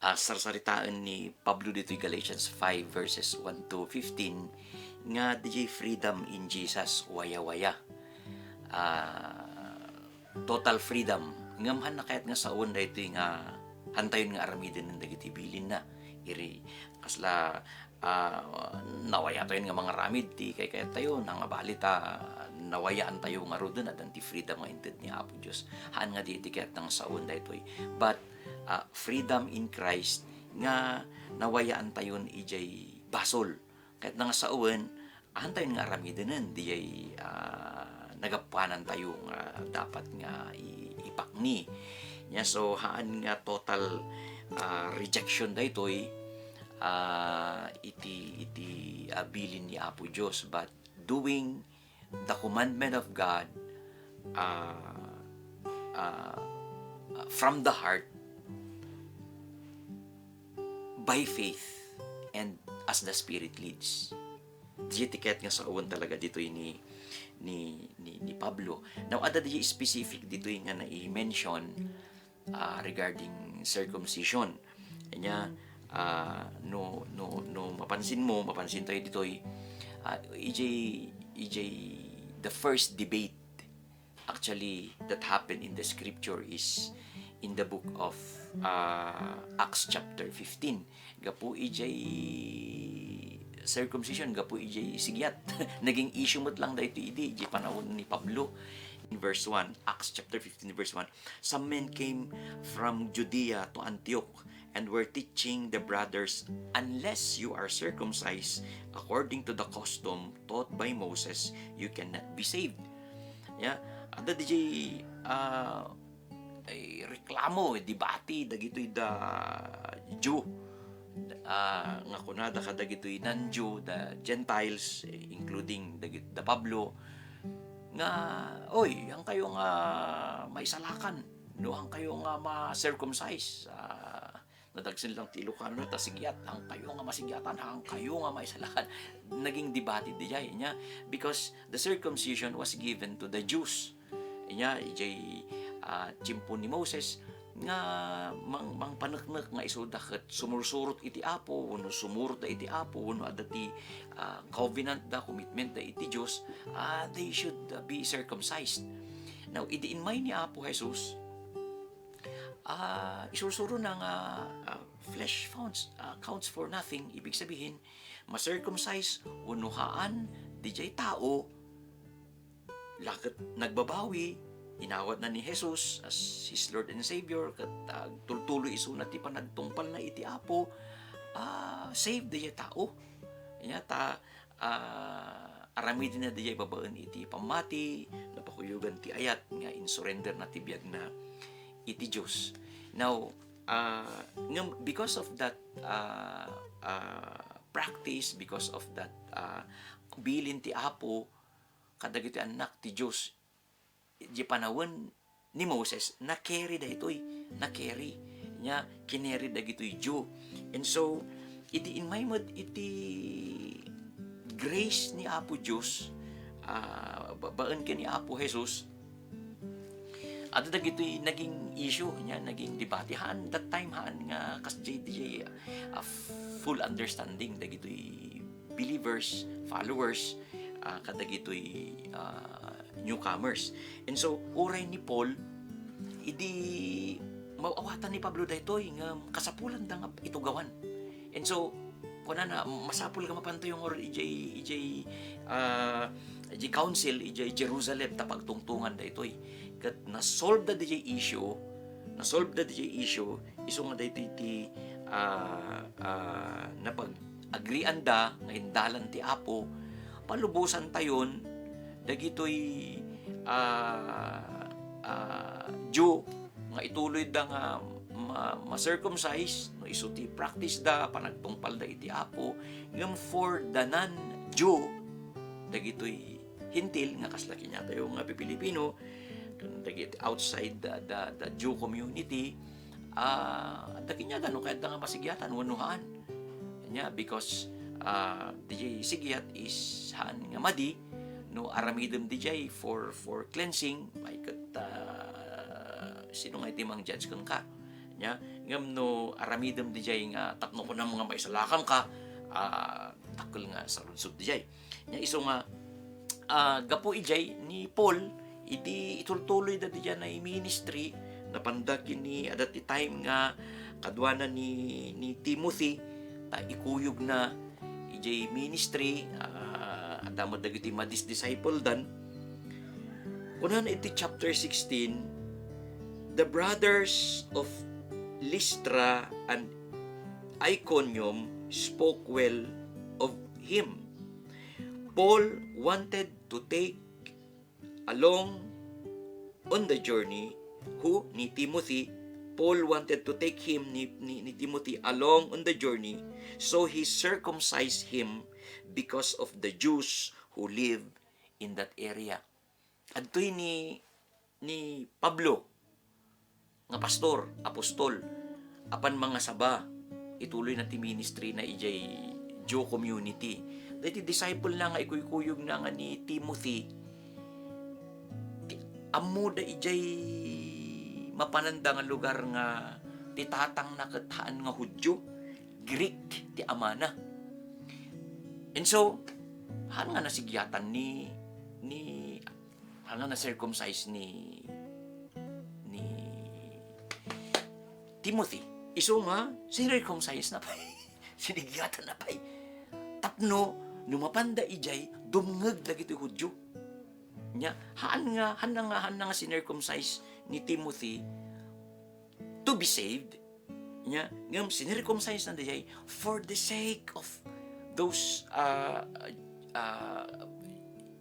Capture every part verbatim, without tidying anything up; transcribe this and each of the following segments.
Ah, sarsaritaen ni Pablo ditoy Galatians five verses one to fifteen nga diay freedom in Jesus, waya-waya. Ah, total freedom. Ngem haanna kayat nga sawen daytoy nga haantayon nga aramiden dagiti bilinna. Iri, kasla, ah, nawayatayon nga mangaramid ti kaykayattayo, nangabali ta nawayaantayo ngaruden, addan ti freedom nga inted ni Apo Dios. Haan nga di iti kayatna nga sawen daytoy. But, ah, freedom in Christ nga nawayaantayon idiay basol. Kayatna nga sawen, haantayon nga aramidenen diay, ah, nagapuanantayo nga dapat nga i-, ipakni. Nya, so, haan nga total, ah, rejection daytoy, ah, iti, iti, ah, bilin ni Apo Dios, but doing the commandment of God, ah, ah, from the heart, by faith, and as the Spirit leads. Diay ti kayat nga sawen talaga ditoy ni, ni, ni, ni Pablo. Now, adda diay specific ditoy nga nai-mention, ah, regarding circumcision. Anya, ah, no, no, no mapansin mo, mapansin tayo ditoy, ah, ijay, ijay the first debate actually that happened in the scripture is in the book of, ah, Acts chapter fifteen. Gapu ijay circumcision, gapu ijay sigiat. Naging issue met lang daytoy idi, ijay panawen ni Pablo. In verse one, Acts chapter fifteen, verse one, "Some men came from Judea to Antioch and were teaching the brothers, 'Unless you are circumcised according to the custom taught by Moses, you cannot be saved.'" Ya, adda diay, ah, ay, reklamo, debate dagitoy da Jew, ah, nga kunada kadagitoy non-Jew, the Gentiles, eh, including dagit-, da Pablo, nga, "Oy, haankayo nga maisalakan, no haankayo nga ma-circumcise." Ah, nadagsen lang ti Ilocano ta sigiat, "Haankayo nga masigiatan, haankayo nga maisalakan." Naging debate diay, nya, because the circumcision was given to the Jews. Nya, ijay, ah, tiempo ni Moses, nga mang-, mangpaneknek nga isuda ket sumursurot iti Apo, wenno sumurotda iti Apo, wenno adda ti, ah, covenant da, commitment da iti Dios, ah, they should, ah, be circumcised. Now, idi immay ni Apo Jesus, ah, isursurona nga, ah, flesh counts, ah, counts for nothing, ibig sabihin, ma-circumcise wenno haan, diay tao, la ket nagbabawi, inawatna ni Jesus as his Lord and Savior, ket agtultuloy isuna ti panagtungpalna iti Apo, ah, saved diay tao. Nya ta, ah, aramidenna diay babaen iti pammati, napakuyogan ti ayat nga insurenderna ti biagna iti Dios. Now, ah, ngem because of that, ah, ah, practice, because of that, ah, bilin ti Apo, kadagiti annak ti Dios, di panawen ni Moses, na-carry daytoy, na-carry. Nya, kineri dagitoy Jew. And so, idi immay met iti grace ni Apo Dios, ah, ba-, baen ken ni Apo Jesus, adda dagitoy naging issue, nya, naging debate. Haan, that time, haan nga kasdiay, diay, ah, full understanding dagitoy believers, followers, ah, kadagitoy, ah, newcomers. And so, uray ni Paul, idi maawatan ni Pablo daytoy nga kasapulanda nga itugawan. And so, kunana, masapul nga mapantayo ngarud ijay, ijay, ah, ijay council, ijay Jerusalem, ta pagtungtongan daytoy. Ket nasolveda diay issue, nasolveda diay issue, isu nga daytoy ti, ah, ah, napag-agrianda nga indalan ti Apo, palubosantayon dagitoy, ah, ah, Jew nga ituloyda nga ma-, ma-circumcise, no isu ti practice da, panagtungpalda iti Apo, ngem for the non-Jew, dagitoy Hentil nga kasla kaniatayo nga Pilipino, ken dagiti outside the, the, the Jew community, ah, adda kaniada no kayatda nga masigiatan wenno haan. Nya, because, ah, diay sigiat is haan nga madi, no aramidem diay for, for cleansing, ay ket, ah, sino nga iti mang-judge kenka? Nya, ngem no aramidem dijay nga tapno kunam nga maisalakam ka, ah, dakkel nga sarudsod dijay. Nya, isu nga, ah, gapu ijay ni Paul, iti itultuloyda dijay a ministry, napanda ken ni, adda ti time nga kaduana ni, ni Timothy, ta ikuyogna ijay ministry, ah, adda met dagiti madisdiscipledan. Kunana iti chapter sixteen, "The brothers of Lystra and Iconium spoke well of him." Paul wanted to take along on the journey, who? Ni Timothy. Paul wanted to take him, ni, ni, ni Timothy, along on the journey, so he circumcised him because of the Jews who live in that area. Adtoy ni, ni Pablo nga pastor, apostol, apan mangasaba, ituloyna ti ministry na ijay Jew community. Daytoy disciple na nga ikuykuyogna nga ni Timothy, ti, ammoda ijay mapananda nga lugar nga ti tatangna ket haan nga Judio, Greek ti amana. And so, haan nga nasigyatan ni, ni Haan nga na-circumcise ni, ni Timothy. Isu nga, sinircumcise na pay. Sinigyatan na pay. Tapno, no mapanda ijay, dumngeg dagiti Judio. Nya, haan nga, haan nga, haan nga sinircumcise ni Timothy to be saved. Nya, ngem sinircumcise na dijay for the sake of those, ah, ah,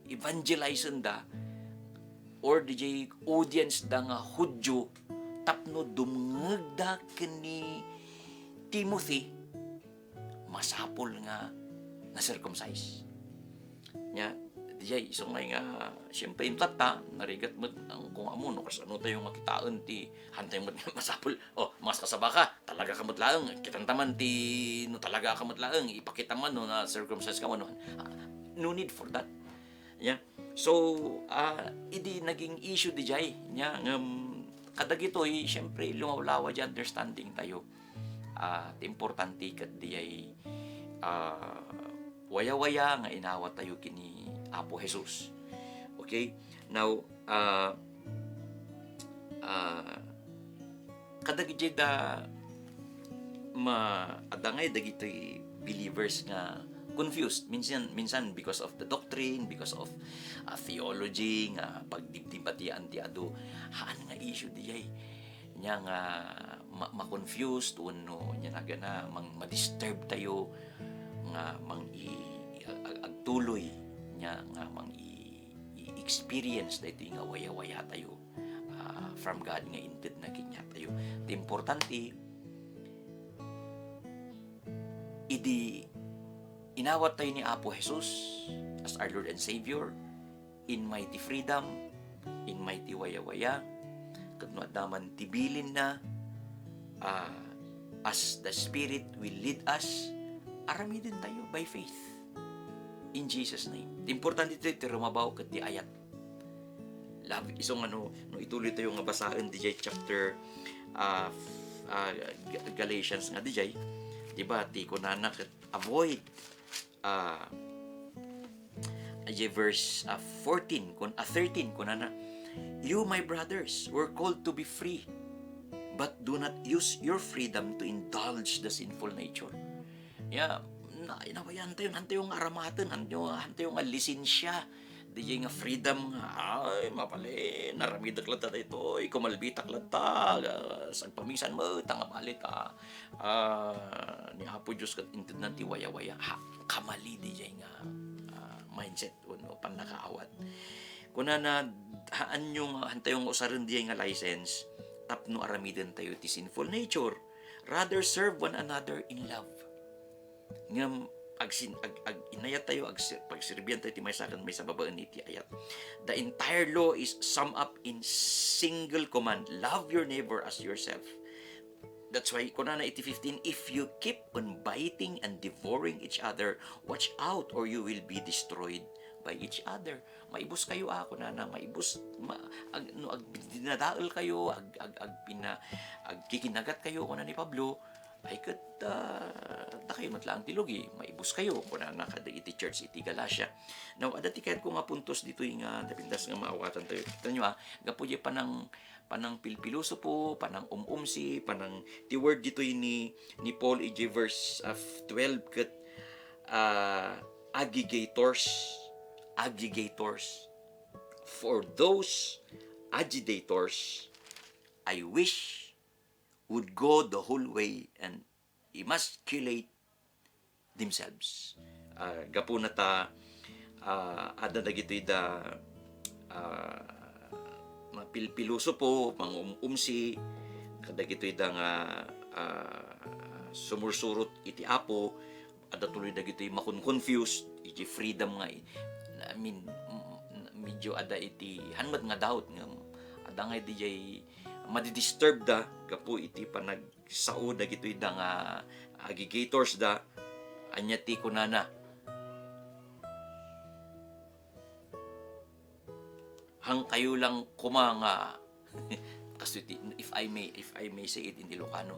evangelizenda or dijay audience da nga Judio tapno dumngegda ken ni Timothy, masapul nga na-circumcise. Nya, dijay, isu nga, siyempre, intatta, narigat met ang kung amo, no, kasano tayo nga kitaen ti, hantay met nga masapul, o, mas kasaba ka, talaga ka met laeng, kitanta man ti, no, talaga ka met laeng, ipakita man, no, na-circumcise ka man, no. Ah, no need for that. Nya, so, ah, idi naging issue dijay, nya, ngem, kadagitoy, siyempre, lumawlawa di understanding tayo. Ah, ti importante ket dijay, ah, wayawaya nga inawat tayo ken ni Apo Jesus. Okay? Now, ah, ah, kadagiti da ma-, adda ngay dagiti believers nga confused. Minsan, minsan because of the doctrine, because of, ah, theology, nga pagdibdibatian ti adu. Haan nga issue dijay. Nya nga ma-, ma-confused wenno nya nagana mang ma-disturb tayo nga mang i-, i-, ag-, ag-, agtuloy nya nga mang i-, i-experience daytoy nga wayawaya tayo, ah, from God nga inted na kanya tayo. Ti importante, idi inawat tayo ni Apo Jesus as our Lord and Savior, in mighty freedom, in mighty wayawaya, ket no adda man ti bilinna, ah, as the Spirit will lead us, aramiden tayo by faith. In Jesus' name. Ti importante ditoy ti rumabaw ket ti ayat. Love, isu nga no, no ituloy tayo nga basaen dijay chapter, ah, f-, ah, Ga-, Galatians nga dijay, di ba, ti kunana ket avoid, ah, ay, verse, ah, fourteen, kun-, ah, thirteen, kunana, "You, my brothers, were called to be free, but do not use your freedom to indulge the sinful nature." Ya, na, inawayan tayo, hantayo nga aramaten, hantayo, hantayo nga lisensia. Dijay nga freedom nga, ay, mabalin, naramidek latta daytoy, kumalbitak latta, ah, sagpamisan met, nga bali ta, ah, ni Apo Dios ket intednan ti wayawaya. Ha, kamali dijay nga, ah, mindset wenno pannakaawat. Kunana, haanyo nga, hantayo nga usaren dijay nga license tapno aramiden tayo ti sinful nature. Rather, serve one another in love. Ngem agsin-, ag-, ag-, inayat tayo, agsi-, pagserbian tayo ti maysa ken maysa babaen iti ayat. The entire law is summed up in single command, "Love your neighbor as yourself." That's why, kunana iti fifteen, "If you keep on biting and devouring each other, watch out, or you will be destroyed by each other. Maibus kayo, ah, kunana, maibus, ma-, ag-, no ag-, dinadael kayo, ag-, ag-, agpina-, agkikinagat kayo, kuna ni Pablo, ay ket, ah, dakayo met laeng ti lugi, maibus kayo, kunana kadagiti church iti Galacia. Now, adda ti kayatko nga puntos ditoy nga napintas nga maawatan tayo. Kita nyo, ah, gapu diay panang-, panangpilpilosopo, panang-um-umsi, panang-, ti word ditoy ni, ni Paul iti verse, ah, twelve ket, ah, agigators, agigators. For those agitators, I wish would go the whole way and emasculate themselves. Ah, gapuna ta, ah, adda dagitoy da, ah, mapilpilosopo, mangum-umsi, kadagitoy da nga, ah, sumursurot iti Apo, adda tuloy dagitoy makon-confused iti freedom nga i-, I mean, m-, m-, medyo adda iti han met nga doubt nga adda nga diay madidisturb da gapu iti panagsao dagitoy da nga agigators da. Ania ti kunana? Hangkayo lang koma nga, kastoy ti, if I may, if I may say it in Ilocano,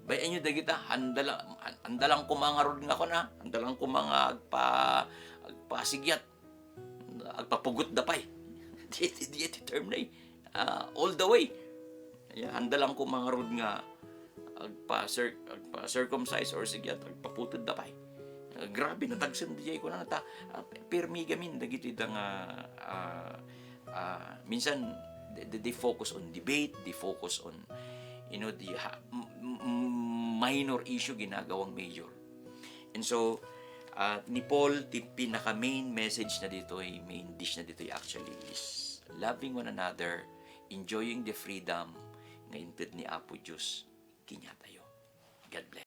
bay-anyo dagita, handa lang, han-, handa lang koma ngarud nga kuna, handa lang koma nga agpa-, agpasigiat, agpapugot da pay. Diay, diay ti term na eh. Ah, all the way. Aya, handa lang koma ngarud nga agpa-cir-, agpa-circumcise or sige, agpaputed da pay. Ah, grabe, natagsen diay kunana ta, ah, permi gamin dagitoy da nga, ah, ah, minsan, they, they, they focus on debate, they focus on, you know, the ha-, m-, m-, minor issue ginagawang major. And so, ah, ni Paul, ti pinaka main message na ditoy, main dish na ditoy actually is loving one another, enjoying the freedom nga inted ni Apo Dios kaniatayo.